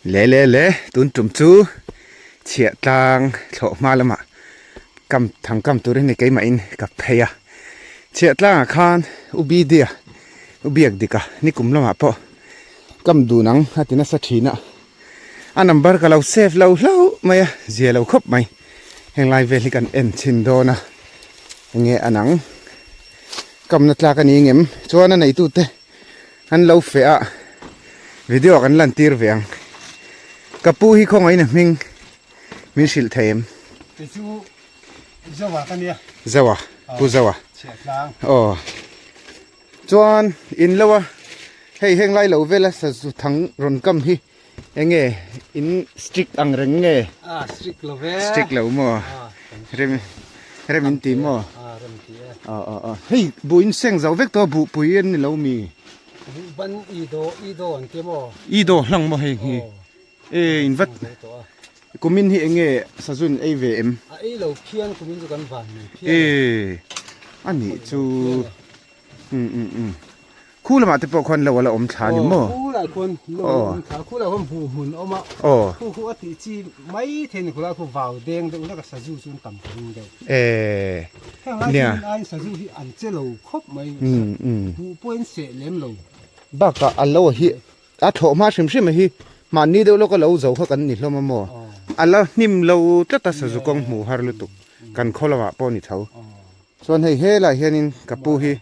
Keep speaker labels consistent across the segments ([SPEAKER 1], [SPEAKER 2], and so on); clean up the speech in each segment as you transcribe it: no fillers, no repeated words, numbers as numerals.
[SPEAKER 1] Le le le tun tum chu chhiah tlang thlawh hma lamah kam thang kam turin ni keimahin ka phei a chhiah tlangah khan u Bidia u biak dik a nikum lamah pawh kam dun ang a ti nasa thin a a number ka lo save lo hlauh mai a zia lo khawp mai henglai vel hi kan en chhin dawn a enge an ang kamna tlak a ni ngem chuan a neitute an lo feh a video kan lan tir ve ang ka pu hi khawngaih in a hming min hrilh thei em
[SPEAKER 2] kei chu Zoa ka nia
[SPEAKER 1] Zoa pu Zoa aw chuan in lo a hei heng lai lo vela sazu thang rawn kam hi enge in strict ang reng nge
[SPEAKER 2] a strict lo ve
[SPEAKER 1] strict lo maw rem rem in ti maw
[SPEAKER 2] a rem ti e
[SPEAKER 1] a a a hei buh in seng zo vek tawh a buh pui an ni lo mi
[SPEAKER 2] buh ban i do i do an ti maw
[SPEAKER 1] i do hlang maw hei hi e in vat kumin hi enge sazun ei ve em
[SPEAKER 2] a ei lo phian kumin chu kan van nei phian
[SPEAKER 1] e ani chu um um um Khu lamah te pawh khuan lo a la awm thla a ni maw?
[SPEAKER 2] Aw, khu lah khuan lo a la awm thla. Khu lah khuan buh hmun a awm a.
[SPEAKER 1] Aw.
[SPEAKER 2] Khu khu a tih chi mai thei a ni. Khu lai khu vau deng deuh hlek a sazu chu an tam ka ring deuh.
[SPEAKER 1] Eee.
[SPEAKER 2] Heng lai
[SPEAKER 1] Nia.
[SPEAKER 2] chu aiin sazu hi an che lo khawp mai.
[SPEAKER 1] Um um.
[SPEAKER 2] Buh pawhin seh lem lo.
[SPEAKER 1] Bakah a lo hi a thlawh hma hrim hrim a hi mahni deuh lawka lo zo kha kan ni hlawm a maw? A la hnim lo tlat a sazu kawng hmuh har lutuk kan khaw lamah pawh a ni tho. Chuan hei helaiah hianin ka pu hi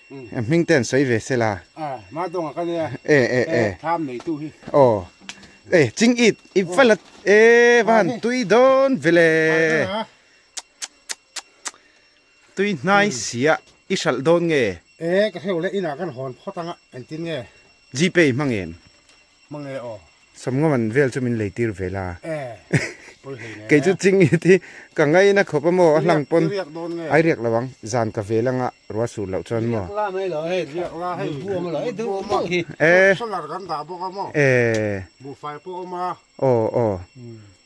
[SPEAKER 1] Hming te an sawi ve se la.
[SPEAKER 2] A, ma dawng a ka nia.
[SPEAKER 1] E e e.
[SPEAKER 2] Tham nei tu hi.
[SPEAKER 1] Aw. E, ching it, i vala e van tui dawn vele. Tui hnai sia i hralh dawn nge?
[SPEAKER 2] E, ka hreu le inah kan hawn phawt anga engtin nge?
[SPEAKER 1] Gpay hmang em?
[SPEAKER 2] Hmang e aw.
[SPEAKER 1] Sawmngaman vel chu min lei tir ve la.
[SPEAKER 2] E, pawi hlei ne.
[SPEAKER 1] Kei chu ching it hi ka ngaina khawp a maw a hlang pawn.
[SPEAKER 2] I riak dawn nge?
[SPEAKER 1] Ai riak lo ang, zan ka vel anga ruah sur loh chuan maw.
[SPEAKER 2] Riak la mai lo hei, riak la hei, bu awm lo e deuh deuh hi.
[SPEAKER 1] E.
[SPEAKER 2] Solar kan dah bawk a maw.
[SPEAKER 1] E.
[SPEAKER 2] Buhfai pawh awm a.
[SPEAKER 1] Aw aw.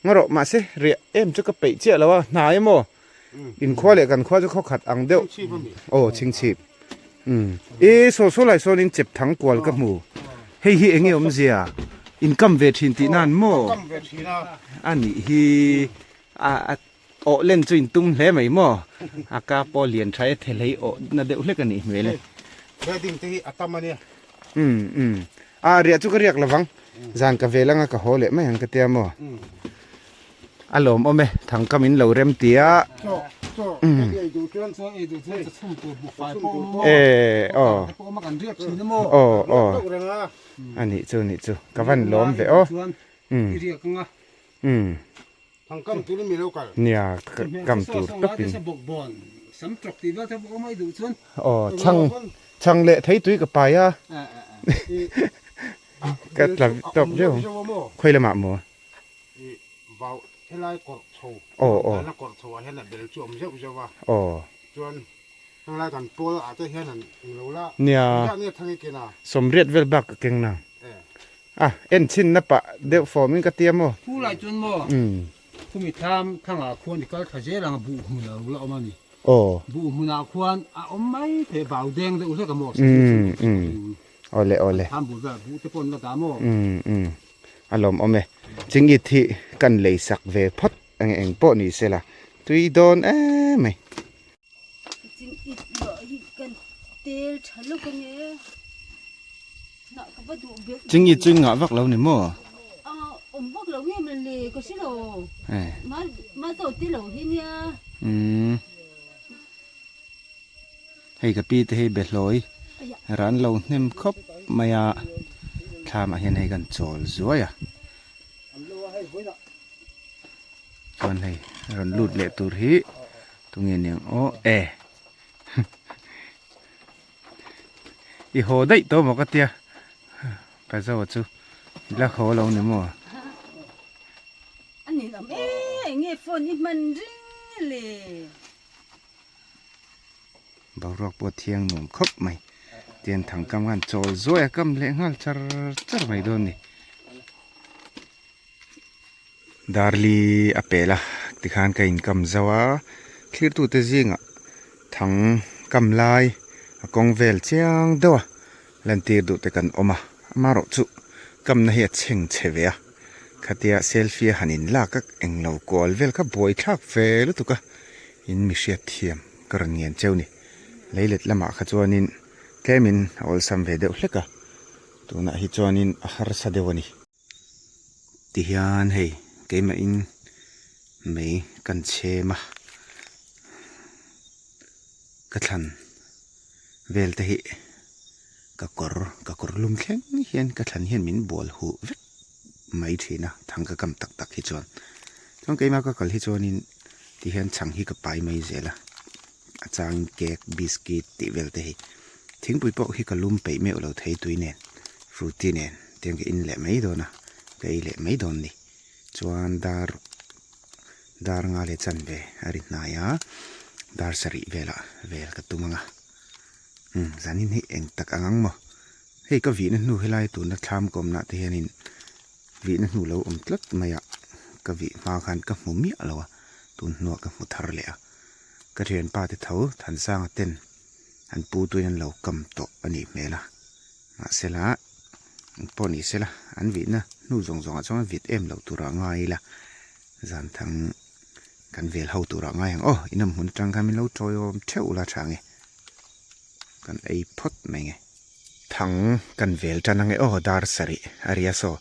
[SPEAKER 1] Ngaw rawh mahse riah em chu ka peih chiah lo a, hnai a maw. Inkhua leh kan khua chu khaw khat ang deuh.
[SPEAKER 2] Chingchhip a mi?
[SPEAKER 1] Aw chingchhip. Umm. E saw saw lai sawnin chep thang kual ka hmu. Hei hi enge awmzia? In kam ve thin tih nan maw?
[SPEAKER 2] Ka kam ve thin a.
[SPEAKER 1] A nih hi a a awh len chu in tum hle mai maw? A ka pawh lian tha e thelei awh na deuh hlek a nih hmel e.
[SPEAKER 2] Wedding te hi a tam a nia.
[SPEAKER 1] Umm umm. A riah chu ka riak lovang. Zan ka vel anga ka haw leh mai ang ka tia maw? A lawm awm e, thangkam in lo rem ti a. E aw aw aw a nih chu nih chu ka van lawm ve aw um um nia kam tur tawpin aw chhang chhang leh thei tui ka pai a ka tla tawk viau ang khawi lamah maw.
[SPEAKER 2] I vau helai kawrh chho
[SPEAKER 1] Aw aw.
[SPEAKER 2] dana kawrh chho ah hian a bel chu a awm zeuh zeuh a.
[SPEAKER 1] Aw.
[SPEAKER 2] Chuan henglai kan pawl ah te hian han eng lo la.
[SPEAKER 1] Nia.
[SPEAKER 2] Engzah nge thang i ken a?
[SPEAKER 1] Sawmriat vel bak ka keng nang.
[SPEAKER 2] E.
[SPEAKER 1] A en chhin na pah deuh fawm in ka tia maw?
[SPEAKER 2] Khu lai chuan maw?
[SPEAKER 1] Umm.
[SPEAKER 2] Khumi thlam thangah khuan i kal thla zel ang a buh hmun a lo la awm a ni.
[SPEAKER 1] Aw.
[SPEAKER 2] Buh hmunah khuan a awm mai thei vau deng deuh hlek a maw?
[SPEAKER 1] Umm umm. Awle awle.
[SPEAKER 2] Thlam bul vel buh te pawh an la dah maw?
[SPEAKER 1] Umm umm. A lawmawm e. Chingit hi kan lei sak ve phawt eng eng pawh ni se la tui dawn em mai.
[SPEAKER 3] Chingit loh hi kan tel tha luk a nge hnah ka va duh belh.
[SPEAKER 1] Chingit chu in ngah vak lo ni maw?
[SPEAKER 3] A awm vak lo nge maw le ka hre lo. Ma zo te lo hi nia.
[SPEAKER 1] Umm. Hei ka pi te hi behlawi ran lo hnem khawp mai a, thlam ah hian hei kan chawl zuai a, chuan hei rawn lut leh tur hi tunge niang aw e i haw daih tawh maw ka tia pa zo chu la haw lo ni maw.
[SPEAKER 3] A nin awm e enge phone i hman ring le.
[SPEAKER 1] Boruak pawh a thiang nuam khawp mai tian thangkam khan chawl zuai a kam leh nghal char char mai dawn a ni darli a pel a tikhan ka inkam zo a thlirtute zingah thang kam lai a kawng vel chiang deuh a lantir duh te kan awm a amaherawhchu kamna hi a chheng chhe ve a. Khatia selfie a han in lak a englo kual vel kha buai thlak ve lutuk a in mi hriat thiam ka rawn ngen cheu ni. Leilet lamah kha chuanin tlemin a awlsam ve deuh hlek a, tunah hi chuanin a harsa deuh a ni. Tihian hei keimahin mei kan chhem a, ka thlan vel te hi ka kawr ka kawr lum thleng hian ka thlan hian min bual huh vek mai thin a thang ka kam tak tak hi chuan chuan keimah ka kal hi chuanin tihian chhang hi ka pai mai zel a a changin cake biscuit tih vel te hi thingpui pawh hi ka lum peih meuh lo thei tui nen frooti nen tiang ka in leh mai dawn a ka ei leh mai dawn a ni chuan dar dar nga leh chanve a ri hnai a dar sarih velah vel ka tum ang a umm zanin hi eng tak ang ang maw hei ka vihna hnu helai tuna thlam ka awmna te hianin vihna hnu lo awm tlat mai a ka vih hma khan ka hmu miah lo a tun hnuah ka hmu thar leh a ka thianpa te tho Thansanga ten an pu tuin an lo kam tawh a nih hmel a mahsela pawh ni sela an vihna hnu zawng zawngah chuan vit em loh turah ngai ila zan thang kan vel ho turah ngai ang aw inawm hmun atang khan min lo tawiawm theuh ula tha nge kan ei phawt mai nge. Thang kan vel tan ange aw dar sarih a ria saw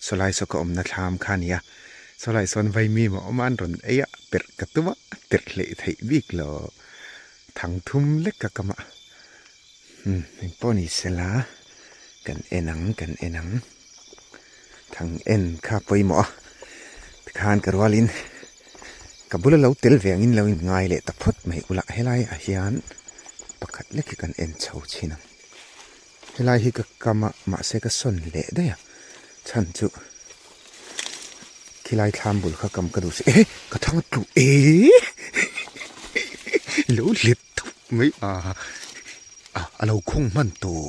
[SPEAKER 1] sawlai saw ka awmna thlam kha a nia sawlai sawn vaimim a awm a an rawn ei a perh ka tum a perh hleih theih bik lo thang thum lek ka kam a umm engpawh ni sela kan en ang kan en ang thang en kha pawimawh a tikhan ka rualin ka bula lo tel ve angin lo in ngai leh ta phawt mai ula helai ah hian pakhat lek hi kan en chho thin ang helai hi ka kam a mahse ka sawn leh daih a chhan chu khilai thlam bul kha kam ka duh si eh ka thang tluh eh lo hlep thup mai a a a lo khawng hman tawh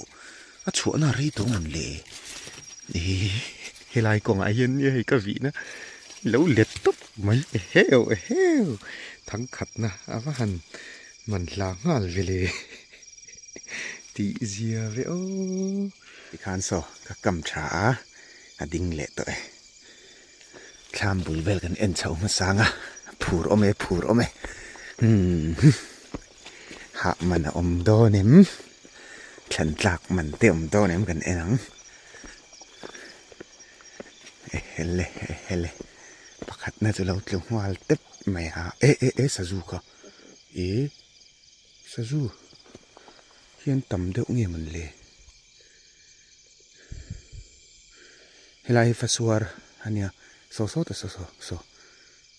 [SPEAKER 1] a chhuahna a rei tawh mawn le eh helai kawngah hian nia hei ka vihna lo let tawp mai eheu eheu thangkhatna a va han man hla nghal ve le tih zia ve aw tikhan saw ka kam tha a a ding leh tawh e thlam bul vel kan en chho hmasa ang a phur awm e phur awm e umm hah man a awm dawn em thlan tlak man te awm dawn em kan en ang ehele ehele pakhatna chu lo tlu nghal tep mai a eh eh eh sazu kha ih sazu hian tam deuh nge mawn le helai hi fasuar a nia saw saw ta saw saw saw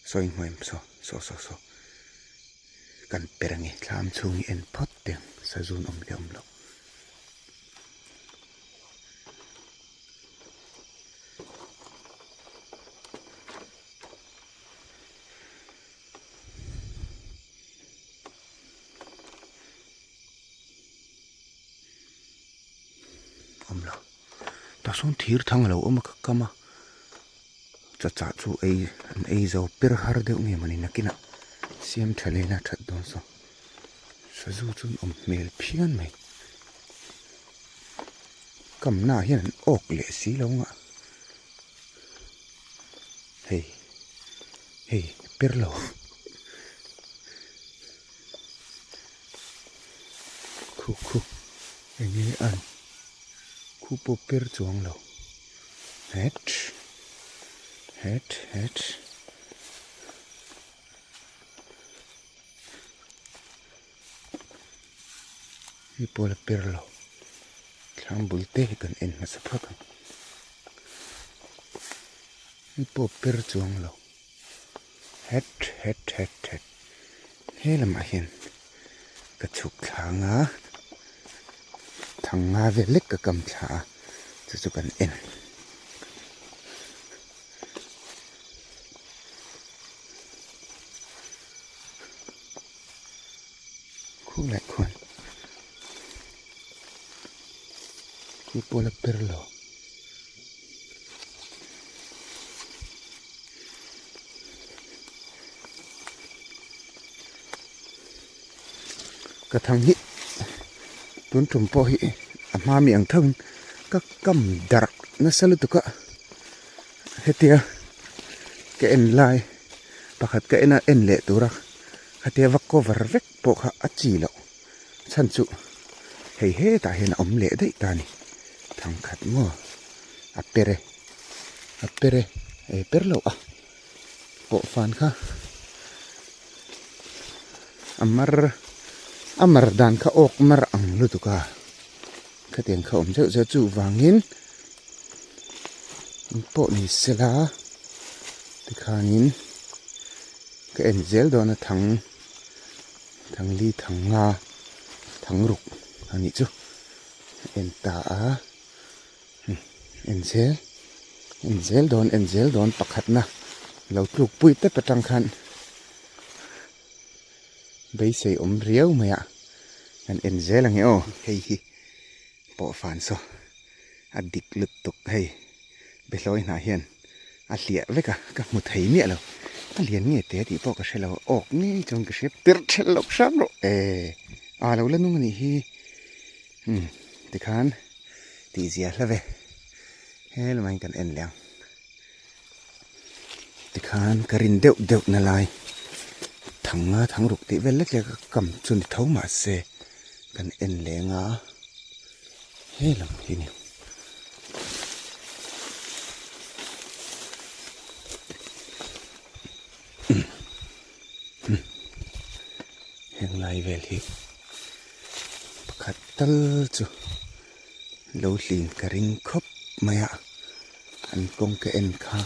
[SPEAKER 1] saw inhmuh em saw saw saw saw kan per ange thlam chhung hi en phawt teh ang sazu an awm leh awm loh. Awm lo tah sawn thir thang a lo awm a ka kam a chachah chu ei an ei zo per har deuh nge mawni nakinah siam tha leh ila that dawn saw sazu chu an awm hmel phian mai kamna ah hian an awk leh si lo ang a hei hei per lo. Khu khu eng nge an khu pawh per chuang lo het het het hei pawh la per lo thlang bul te hi kan en hmasa phawt ang hei pawh per chuang lo. Het het het het he lamah hian ka chhuk thlang a thang nga vel lek ka kam thla a chu chu kan en khulai khuan khu pawh la per lo. Ka thang hi tun tum pawh hi a hma mi ang tho in ka kam darh nasa lutuk a hetia. ka en lai pakhat ka en a en leh tura khatia va cover vek pawh kha a chi loh chhan chu hei hetah hian a awm leh daih ta a ni thangkhat maw a per e a per e e per loh a pawh fan kha a mar a mar dan kha awk mar ang lutuk a khatiang kha awm zeuh zeuh chuvangin eng pawh ni sela tikhanin ka en zel dawn a thang thang li thang nga thang ruk a nih chu a en ta a en zel en zel dawn en zel dawn pakhatna lo tluk pui tep atang khan beisei awm riau mai a kan en zel ang e aw hei hi pawh fan saw a dik lutuk hei behlawi hnah hian a hliah vek a ka hmu thei miah lo a lian nge te tih pawh ka hre lo awk ngei chuan ka hria tirh thelh loh hram rawh e a lo la nung a nih hi umm tikhan tih zia hla ve he lamah hian kan en leh ang tikhan ka rin deuh deuh na lai thang nga thang ruk tih vel lek lek a kam chu ni tho mahse kan en leng a he lam hi ni. Heng lai vel hi pakhat tal chu lo hlin ka ring khawp mai a an kawng ka en khan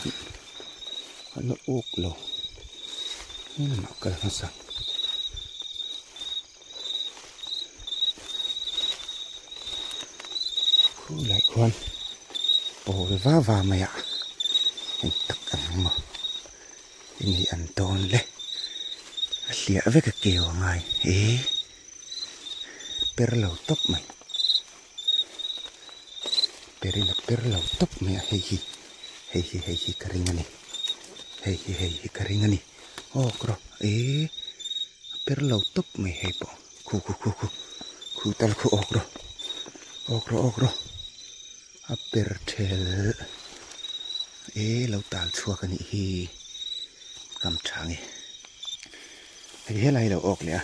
[SPEAKER 1] a la uk lo helamah kal hmasa. Khulai khuan pawl va va mai a eng tak ang maw eng hi an dawn le a hliah vek a keu a ngai e per lo tawp mai per in a per lo tawp mai a hei hi hei hi hei hi ka ring a ni hei hi hei hi ka ring a ni aw ka rawh e. A per lo tawp mai hei pawh khu khu khu khu khu tal khu awk rawh awk rawh awk rawh a per thelh e lo tal chhuak a nih hi kam tha nge hei helai lo awk leh a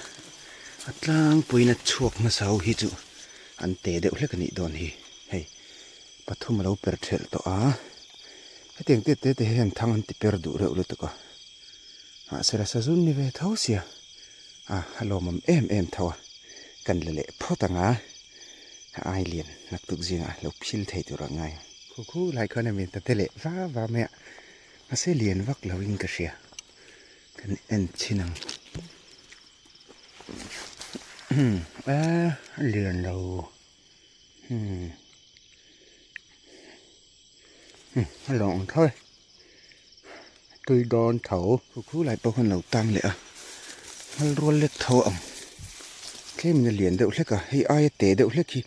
[SPEAKER 1] a tlangpuiin a chhuak hmasa ho hi chu an te deuh hlek a nih dawn hi hei pathum a lo per thelh tawh a hetiang te te te hian thang an ti per duh reuh lutuk a. Mahse la sazun ni ve tho sia a a lawmawm em em tho a kan la leh phawt ang a a ai lian naktuk zingah lo phil thei tur a ngai ang. Khu khu lai khan a min ta te leh va va mai a mahse lian vak lo in ka hria kan en chhin ang a lian lo umm a lawng tho e. Tui dawn tho. Khu khu lai pawh khan lo tang leh a, hmal rual lek tho ang. Tlemin a lian deuh hlek a, hei aia te deuh hlek hi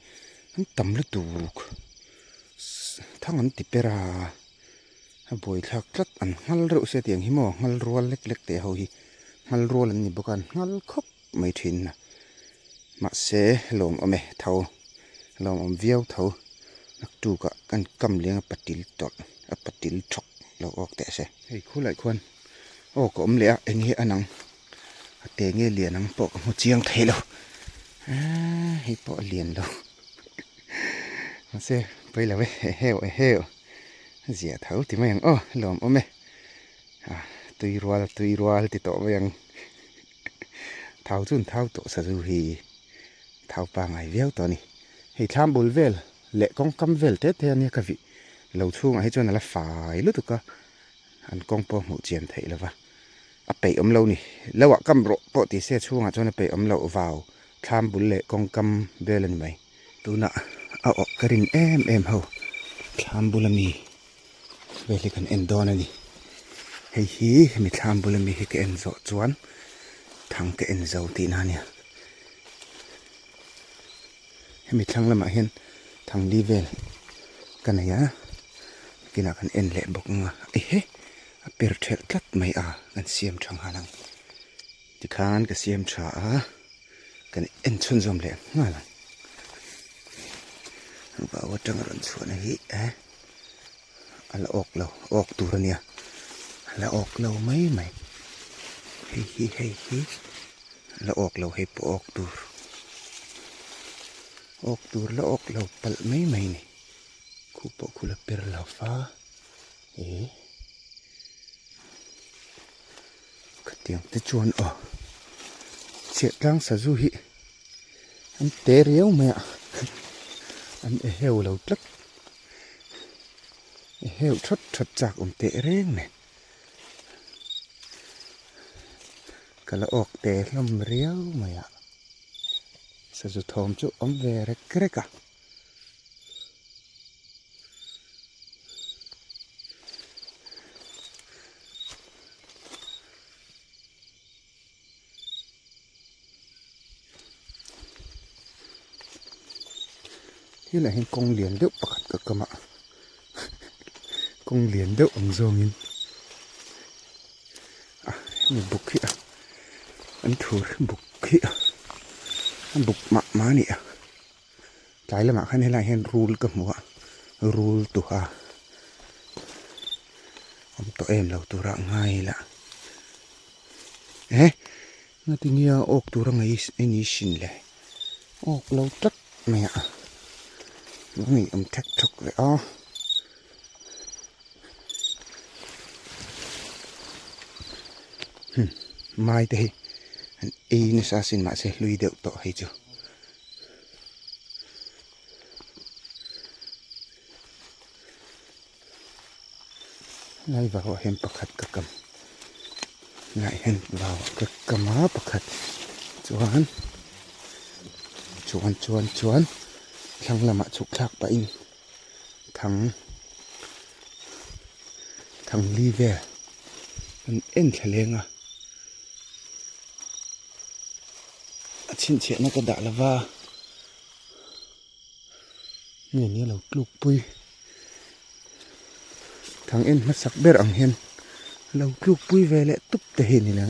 [SPEAKER 1] an tam lutuk. Thang an ti per a, a buaithlak tlat an nghal reuh sia tiang hi maw nghal rual lek lek teh ho hi nghal rual an ni bawk a an nghal khawp mai thin a. Mahse lawmawm e tho, lawmawm viau tho naktukah kan kam leng a patil tawlh a patil thawk lo awk teh se. Hei khulai khuan aw ka awm leh a eng hi a nang a te nge lian ang pawh ka hmu chiang thei lo aaa hei pawh a lian lo mahse pawi lo e eheu eheu a zia tho ti mai ang aw lawmawm e a tui rual tui rual ti tawh mai ang. Thau chu an thau tawh sazu hi thau pangai viau tawh a ni. Hei thlam bul vel leh kawngkam vel te te ania ka vih lo chhungah hi chuan a la fai lutuk a, an kawng pawh hmuh chian theih lo va, a peih awm lo ni. Lo ah kam rawh pawh ti se chhungah chuan a peih awm loh vau thlam bul leh kawngkam vel a ni mai. Tunah a awh ka rin em em ho thlam bula mi vel hi kan en dawn a ni. Hei hi hemi thlam bula mi hi ka en zawh chuan thang ka en zo tihna a nia. Hemi thlang lamah hian thang li vel ka nei a, kinah kan en leh bawk ang a, ehe a per thelh tlat mai a kan siam tha nghal ang. Tikhan ka siam tha a, kan en chhunzawm leh nghal ang. Vau atanga rawn chhuahna hi eh a la awk lo, awk tur a nia. La awk lo mai mai. Hei hi hei hi la awk lo hei pawh awk tur. Awk tur la awk lo palh mai mai ni. Khu pawh khu la per lo va eh khatiang te chuan aw chhiahtlang sazu hi an te riau mai a an e heu lo tlat e heu that that chak awm teh reng nen ka la awk te hlawm riau mai a sazu thawm chu awm ve rek rek a. Helai hian kawng lian deuh pakhat ka kam a kawng lian deuh ang zawngin a hemi buk hi a an thur buk hi a buk mah mah a ni a. Tlai lamah khan helaiah hian rul ka hmu a, rul tuha awm tawh em lo tura ngai ila eh ngatinge a awk tura ngaih i ni sin le awk lo tlat mai a ngei awm thek thawk ve a. Mai te hi an ei nasa asin mahse hlui deuh tawh hei chu. Lai vauah hian pakhat ka kam lai hian vauah ka kam a pakhat chuan chuan chuan chuan thlang lamah chhuk thlak pahin thang thang li vel an en thla leng a. A chhinchhiahna ka dah lova nge ni a lo tluk pui thang en hmasak ber ang hian a lo tluk pui ve leh tup te hi a ni lo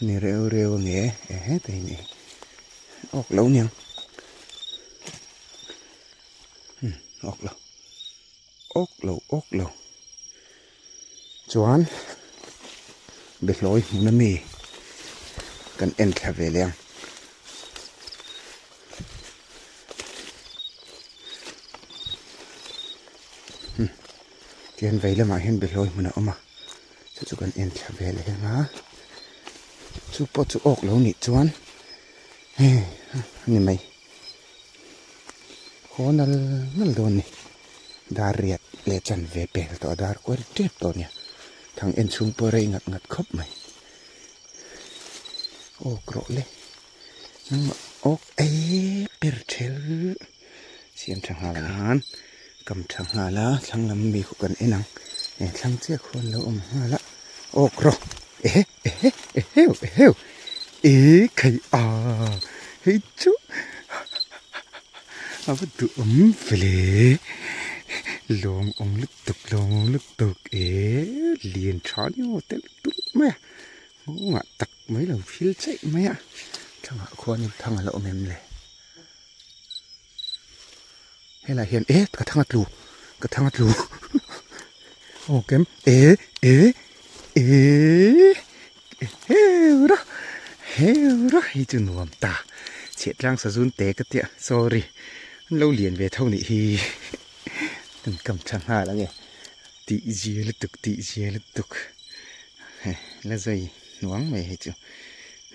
[SPEAKER 1] ni reu reu a nge e heta hi ni awk lo niang umm awk lo awk lo awk lo. Chuan Behlawi hmun ami kan en thla ve leh ang. Hmm tihian vei lamah hian Behlawi hmun a awm a chu chu kan en thla ve leh ang a chu pawh chu awk lo nih chuan hei a ni mai haw nal nal dawn a ni dar riat. Leh chan ve pel tawh a dar kual tep tawh nia thang en chhung pawh rei ngat ngat khawp mai awk rawh le nangmah awk ei ber thel siam tha nghal khan kam tha nghal a thlang lam mi khu kan en ang he thlang chiah khuan lo awm nghal a awk rawh ehe ehe eheu eheu e khai a hei chu. A va duhawm ve le lawm awm lutuk lawm awm lutuk e lian tha ni maw tel tulh mai a nghawngah tak mai lo thil chaih mai a thlangah khuanin thang a la awm em le helaiah hian e ka thang a tlu ka thang a tlu aw kem e e e Heu ra heu ra hei chu nuam ta chhiahtlang sazun te ka tia sorry an lo lian ve tho nih hi kan kam tha nghal ang e tih zia lutuk tih zia lutuk he la zai hnuang mai hei chu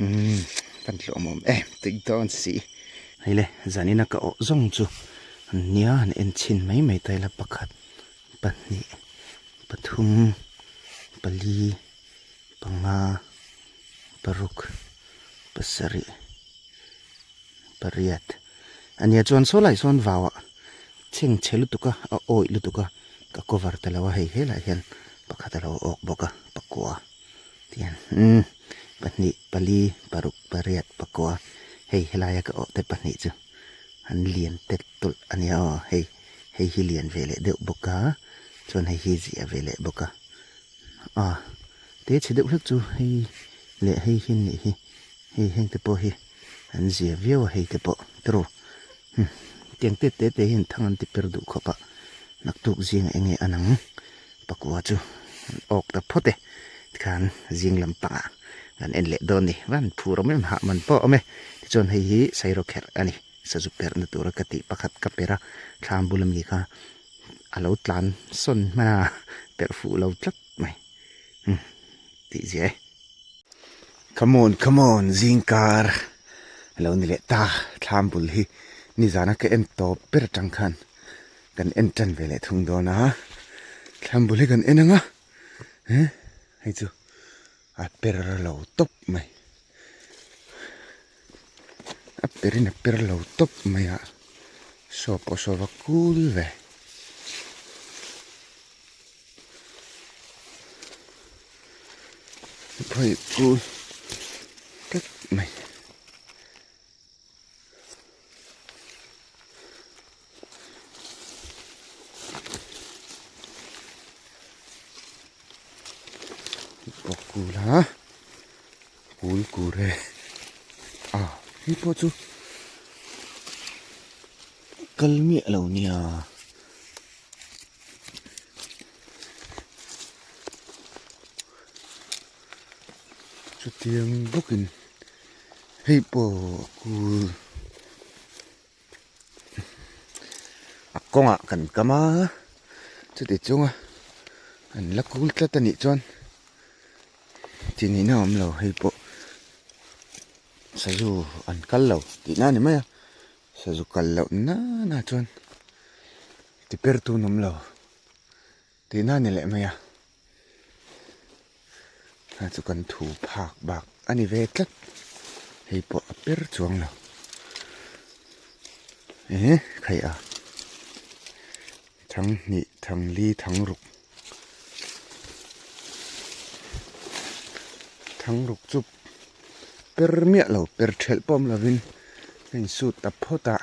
[SPEAKER 1] umm kan hlawh awm em tui dawn si hei le zanina ka awh zawng chu an nia an en chhin mai mai ta ila pakhat pahnih pathum pali. Panga, paruk, pasarih, pariat a nia chuan saw lai sawn vauah chheng chhe lutuk a a awih lutuk a ka cover ta lo a hei helaiah hian pakhat a lo awk bawk a pakua tihian umm pahnih pali paruk pariat pakua hei helaia ka awh te pahnih chu an lian tet tawlh a nia aw hei hei hi lian ve leh deuh bawk a chuan hei hi ziah ve leh bawk a. A te chhe deuh hlek chu hei leh hei hi nih hi hei heng te pawh hi an zia viau a hei te pawh tiraw hmm tiang te te te hian thang an ti per duh khawp a naktuk zingah eng nge an ang pakua chu. An awk ta phawt e. Tikhan zing lampangah kan en leh dawn ni. Van phur awm em hah man pawh a awm e. Tichuan hei hi sairawkherh a ni. Sazu perhna tura ka tih pakhat ka per a, thlam bul ami kha a lo tlan sawn hman a, perh fuh lo tlat mai. Umm tih zia e. Come on, come on, zingkar a lo ni leh ta. Thlam bul hi nizana ka en tawp ber atang khan kan en tan ve leh thung dawn a. Thlam bul hi kan en ang a, hei chu a per lo tawp mai. A per in a per lo tawp mai a, saw pawh saw va kul ve. Phei kul tlat mai. Pawh kul a. Kul kur e a hei pawh chu kal miah lo nia chutiang bawkin hei pawh kul a kawngah kan kam a chuti chunga an la kul tlat a nih chuan. Chi nihna a awm lo hei pawh sazu an kal lo tihna a ni mai a sazu kal loh nana chuan ti per tun awm lo tihna a ni leh mai a a chu kan thu phak bak a ni ve tlat hei pawh a per chuang lo eh khaih a thang hnih thang li thang ruk. Thangruk chu per miah lo per thelh pawh awm lovin a insut ta phawt a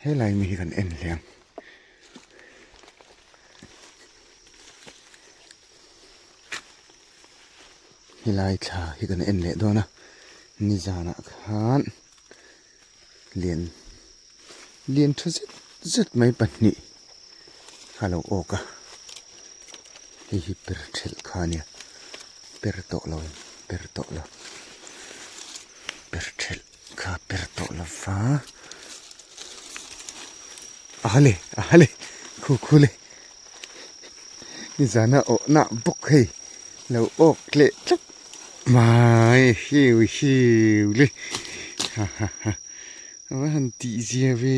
[SPEAKER 1] helai mi hi kan en hle ang. Helai thla hi kan en leh dawn a nizanah khan lian lian tha zet zet mai pahnih a lo awk a hei hi per thelh kha a nia per tawh lo per tawh lo per thelh kha per tawh lo va a hale a hale khu khu le nizana awh nah bawk hei lo awk leh tlat mai hiu hiu le ha ha ha a va han tih zia ve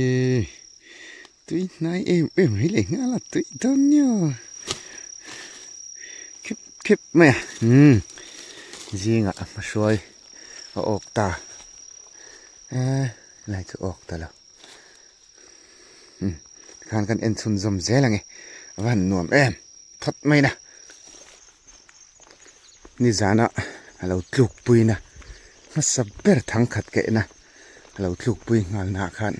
[SPEAKER 1] tui hnai em em mai leh nghal a tui dawn nia khep khep mai a umm zingah a hmahruai a awk ta eee helai chu awk ta lo. Umm tikhan kan en chhunzawm zel ang e a va han nuam em phawt mai na nizana a lo tluk pui na hmasa ber thang khat ka en a a lo tluk pui nghal na ah khan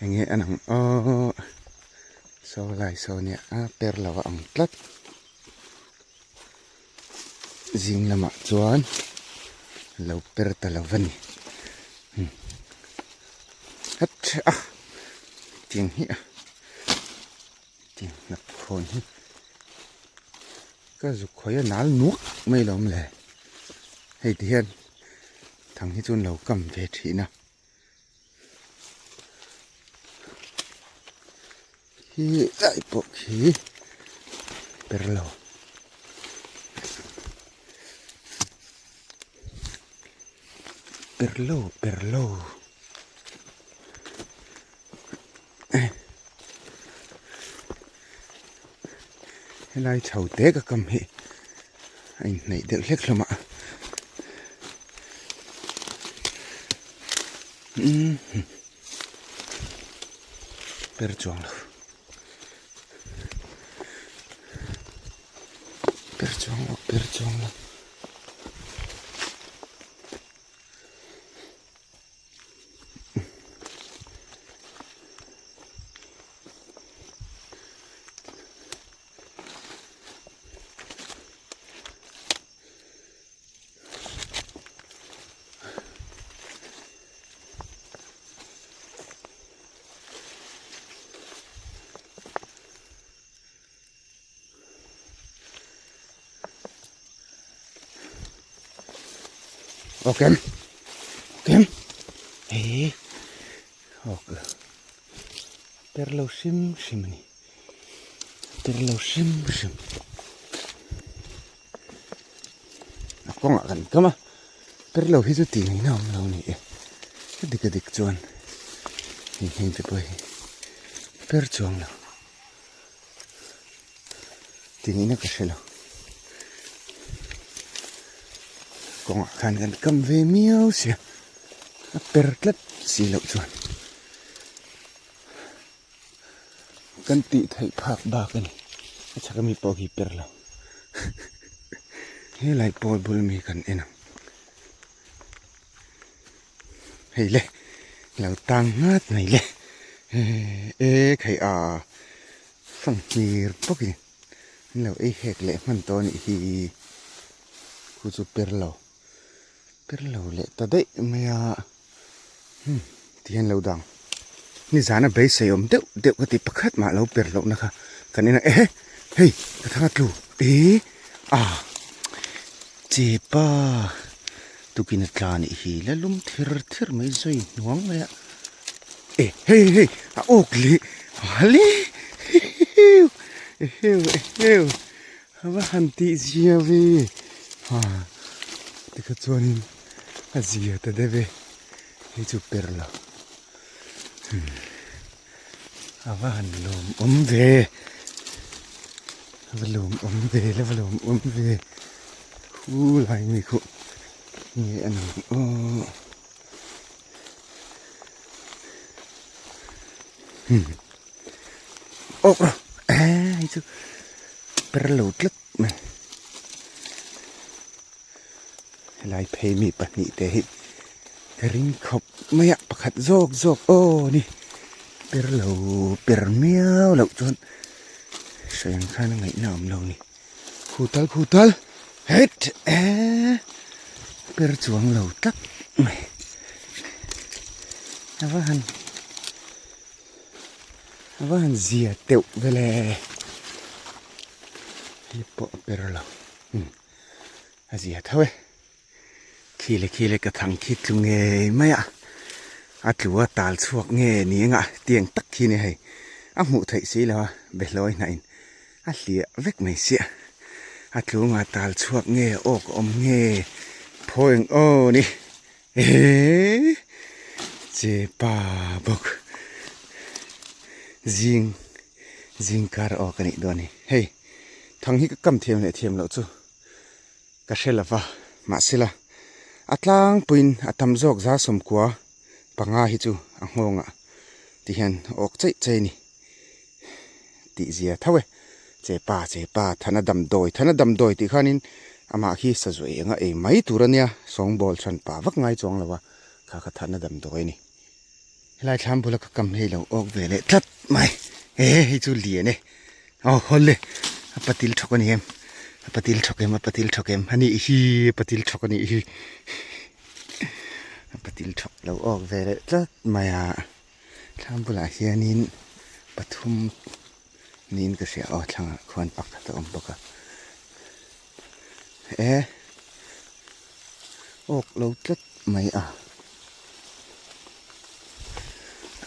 [SPEAKER 1] eng nge a nang aww saw lai saw nia a per lo a ang tlat zing lamah chuan lo per ta lo va ni hat a tiang hi a tiang hnap khawn hi ka zuk khawi a nal nuak mai lo awm le hei ti hian thang hi chu an lo kam ve thin a. Hi lai pawh khi per lo per lo per lo helai chho te ka kam hi a inhnaih deuh hlek hlawm a. Per chuang lo per chuang lo per chuang lo. Awk em? Awk em? Hei awk lo. Per lo hrim hrim a ni. Per lo hrim hrim. A kawngah kan kam a, per lo hi chu tih ngaihna awm lo a ni e. A dik a dik chuan hei heng te pawh hi per chuang lo. Tih ngaihna ka hre lo. Kawngah khan kan kam ve miau sia, a per tlat si loh chuan kan tih theih phak bak a ni. A chhak ami pawh khi per lo. Helai pawl bul mi kan en ang. Hei le lo tang nghat mai le e khai a fanghmir bawkin an lo ei hek leh hman tawh a nih hi khu chu per lo per lo leh ta daih mai a hmm ti hian lo dang nizan a beisei awm deuh deuh ka ti pakhat mah lo per loh na kha kan en a ehe hei ka thang a tlu e a chepa. Tukin a tla nih hi la lum ther ther mai zui hnuang mai a e hei hei a awk leh hale heuh heuh heuh a va han tih zia ve ha tikha chuanin a zia ta deuh e hei chu per lo a va han lawm awm ve a va lawm awm ve la va lawm awm ve. Khu lai mi khuh nge a ni aw hmm awk rawh eh hei chu per lo tlat mai helai phei mi pahnih te hi ka ring khawp mai a pakhat zawk zawk aw ni per lo per miau loh chuan sawi ang khan a ngaihna awm lo a ni. Khutal khutal het eh per chuang lo tlat mai a va han a va han zia teuh vel e hei pawh a per lo umm a zia tho e khi leh khi leh ka thang khi tlu ngei mai a a tlu a tal chhuak nge ni anga tiang tak khi ni hei a hmuh theih si lo a behlawi hnah in. A hliah vek mai sia. A tlunga tal chhuak nge awk awm nge phawi ang aw ni. Ehe che pa bawk zing zing kar awk a nih dawn hi. Hei thang hi ka kam thiam leh thiam loh chu ka hre lova mahsela a tlangpuiin a tam zawk za sawmkua panga hi chu a nghawngah ti hian awk chaih chaih a ni. Tih zia tho e. Che pa che pa thana damdawi thana damdawi tih khanin amah khi sazu eng a ei mai tur a nia sawngbawl chhan pa vak ngai chuang lo a kha kha thana damdawi a ni. Helai thlam bula ka kam hei lo awk ve leh tlat mai e hei chu lian e aw hawl e a patil thawk a ni em a patil thawk em a patil thawk em a nih hi a patil thawk a nih hi a patil thawk lo awk ve leh tlat mai a. Thlam bulah hianin pathum niin ka hria aw thlangah khuan pakhat a awm bawk a e awk lo tlat mai a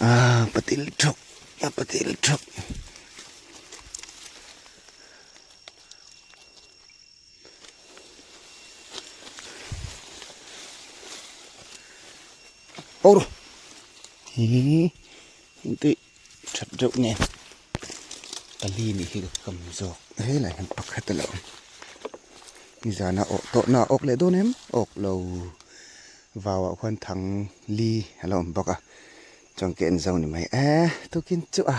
[SPEAKER 1] ah patil thawk a patil thawk. Aw hi engti that deuh nen pali nih hi ka kam zawk helai hian pakhat a lo awm nizana awh tawh na a awk leh dawn em awk lo vau ah khuan thang li a lo awm bawk a chuan ka en zo ni mai e tukin chu a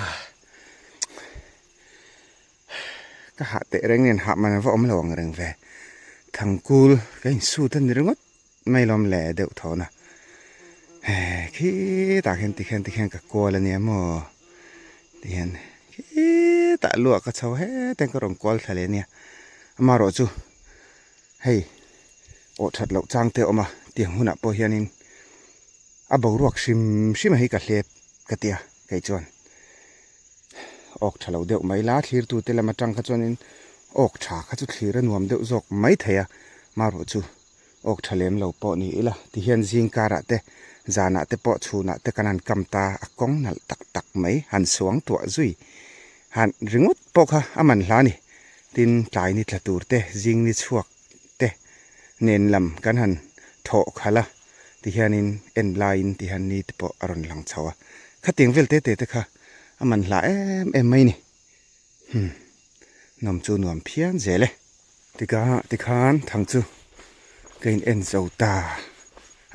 [SPEAKER 1] ka hah teh reng nen hah man a va awm lo ang reng ve thangkul ka insut a ni ringawt. Mai lawm leh deuh tho na he khitah khian tikhian tikhian ka kual ania maw tihian khitah luah ka chho hetiang ka rawn kual thla leh ania amaherawh chu hei awh that loh chang te a awm a tiang hunah pawh hianin a boruak hrim hrim a hi ka hlep ka tia kei chuan awk tha lo deuh mai la thlirtu te lam atang kha chuanin awk tha kha chu thlir a nuam deuh zawk mai thei a amaherawh chu. Awk tha lem lo pawh ni ila tihian zing karah te zanah te pawh chhunah te kan han kam ta a kawng nalh tak tak mai han suang tuah zui han ringawt pawh kha a man hla a ni. Tin tlai ni tla tur te zing ni chhuak te nen lam kan han thawh khalh a tihianin en laiin tihian ni te pawh a rawn lang chho a khatiang vel te te te kha a man hla em em mai a ni. Hmm nawm chu nuam phian zel e. Tika tikhan thang chu ka in en zo ta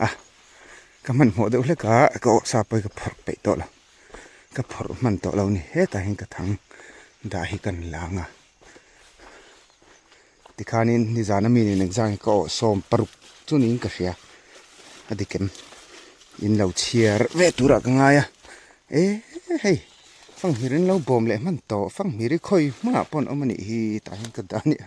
[SPEAKER 1] a ka hmanhmawh deuh hlek a ka awh sa pawh hi ka phawrh peih tawh lo ka phawrh hman tawh lo a ni hetah hian ka thang dah hi kan lang a tikhanin nizan ami nen exam hi ka awh sawm paruk chu niin ka hria a dik em in lo chhiar ve turah ka ngai a e hei fanghmir in lo bawm leh hman tawh fanghmir hi khawi hmunah pawh an awm a nih hi tah hian ka dah a nia.